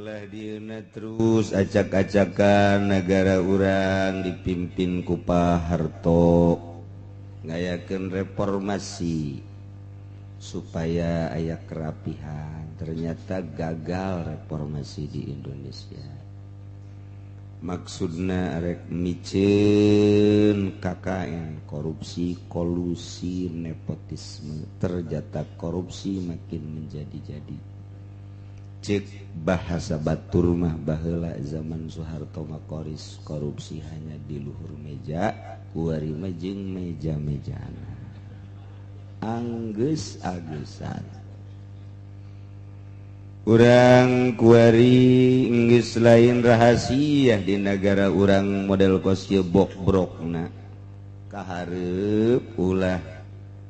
Belah dieuna terus acak-acakan negara urang dipimpin ku Pak Harto ngayakeun reformasi supaya aya kerapihan. Ternyata gagal reformasi di Indonesia. Maksudna rek miceun KKN, korupsi, kolusi, nepotisme. Ternyata korupsi makin menjadi-jadi. Cek bahasa batur mah baheula zaman Soeharto makoris korupsi hanya di luhur meja, kuari mah jeung meja-mejana. Anggeus agesan. Urang kuari geus lain rahasia di negara urang model kos ieu bokbrokna. Kahareup ulah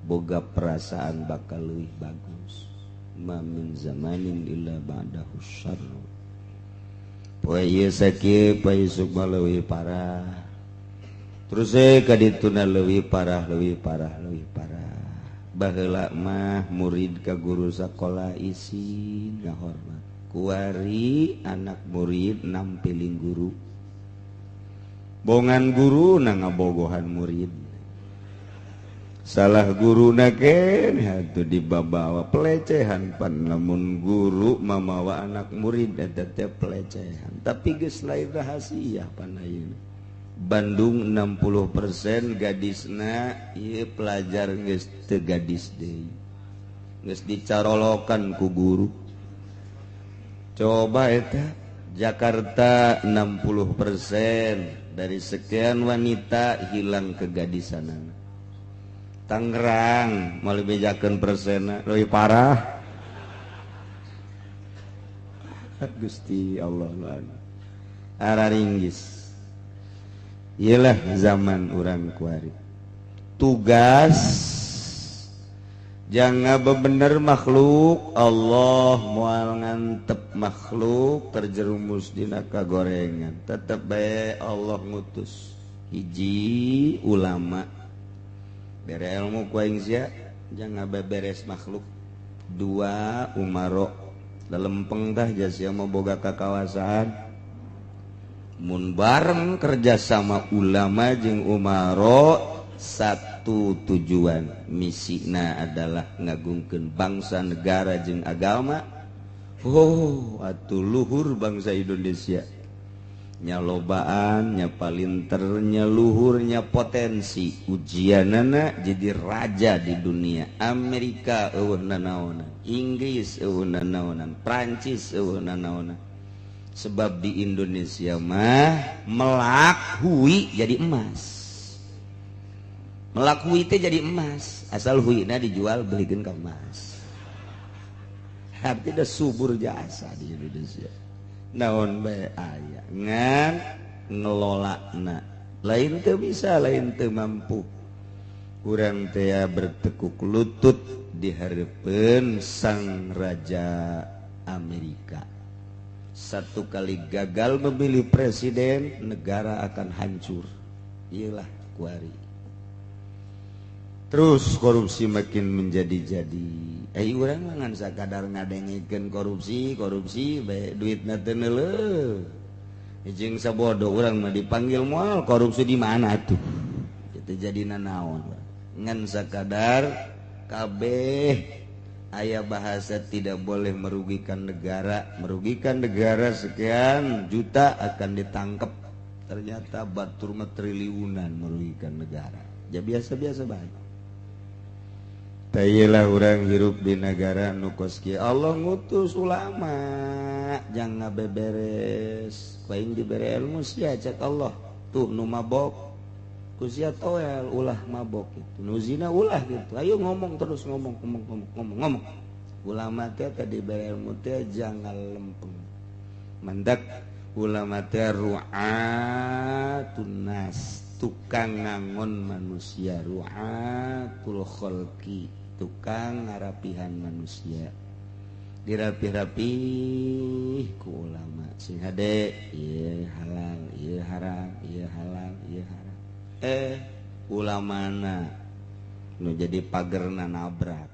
boga perasaan bakal leuwih bagus. Ma min zamanin illa ba'dahu syarr. Poe ieu sakieu poe isuk mah leuwih parah. Terus ka dituna leuwih parah, leuwih parah, leuwih parah. Baheula mah murid ka guru sakola isin ngahormat. Kuari anak murid nampiling guru. Bongan guru na ngabogohan murid. Salah guru na keneh atuh dibabawa pelecehan pan lamun guru mamawa anak murid eta teh pelecehan. Tapi geus lain rahasia pan ayeuna. Bandung 60% gadisna ieu pelajar geus teu gadis deui. Geus dicarolokan ku guru. Coba eta Jakarta 60% dari sekian wanita hilang kegadisanana. Tangerang moal bejakeun persenna leuwih parah. Gusti Allah araringgis. Iyalah zaman urang kuari. Tugas jangan bebener makhluk Allah moal ngantep makhluk terjerumus dina kagorengan. Tetep bae Allah ngutus hiji ulama bere ilmu ku aing sia jangan beberes makhluk. Dua umaro lelempeng tah sia mah boga kakawasaan. Mun bareng kerjasama ulama jeung umaro satu tujuan misina adalah ngagungkeun bangsa negara jeung agama. Oh atuh luhur bangsa Indonesia nya lobaan nya palinternya luhurnya potensi ujianana jadi raja di dunia. Amerika eueuh nanaonan, Inggris eueuh nanaonan, Prancis eueuh nanaonan. Sebab di Indonesia mah melak hui jadi emas. Melak hui teh jadi emas, asal huina dijual belikeun ka emas. Artinya subur jasa di Indonesia. Naon bae aya ngan ngelolana lain teu bisa, lain teu mampu. Urang teh bertekuk lutut di hareupeun sang raja Amerika. Satu kali gagal memilih presiden, negara akan hancur. Iyalah kuari. Terus korupsi makin menjadi-jadi. Urang mah ngan sakadar ngadengekeun korupsi, korupsi bae duitna teu neuleuh. Jeung sabodo urang mah dipanggil moal korupsi di mana tuh. Itu jadi nanaon. Ngan sakadar kabeh aya bahasa tidak boleh merugikan negara, merugikan negara sekian juta akan ditangkap. Ternyata batur mah triliunan merugikan negara. Ya biasa-biasa banget. Tayelah urang hirup di negara nu kos kieu. Allah ngutus ulama jangan beberes. Ku aing dibere ilmu sia cek Allah. Tuh nu mabok ku sia toel ulah mabok gitu. Nu zina ulah gitu. Ayo ngomong terus ngomong ngomong ngomong ngomong ngomong. Ulama teh tadi dibere ilmu teh jangan lempeng. Mandak ulama teh ru'atun nas, tukang ngangon manusia, ru'atul khalqi, tukang ngarapihan manusia. Dirapih-rapih ku ulama sing hade ieu halal, ieu haram, ieu halal, ieu haram. Ulamana nu jadi pagerna nabrak.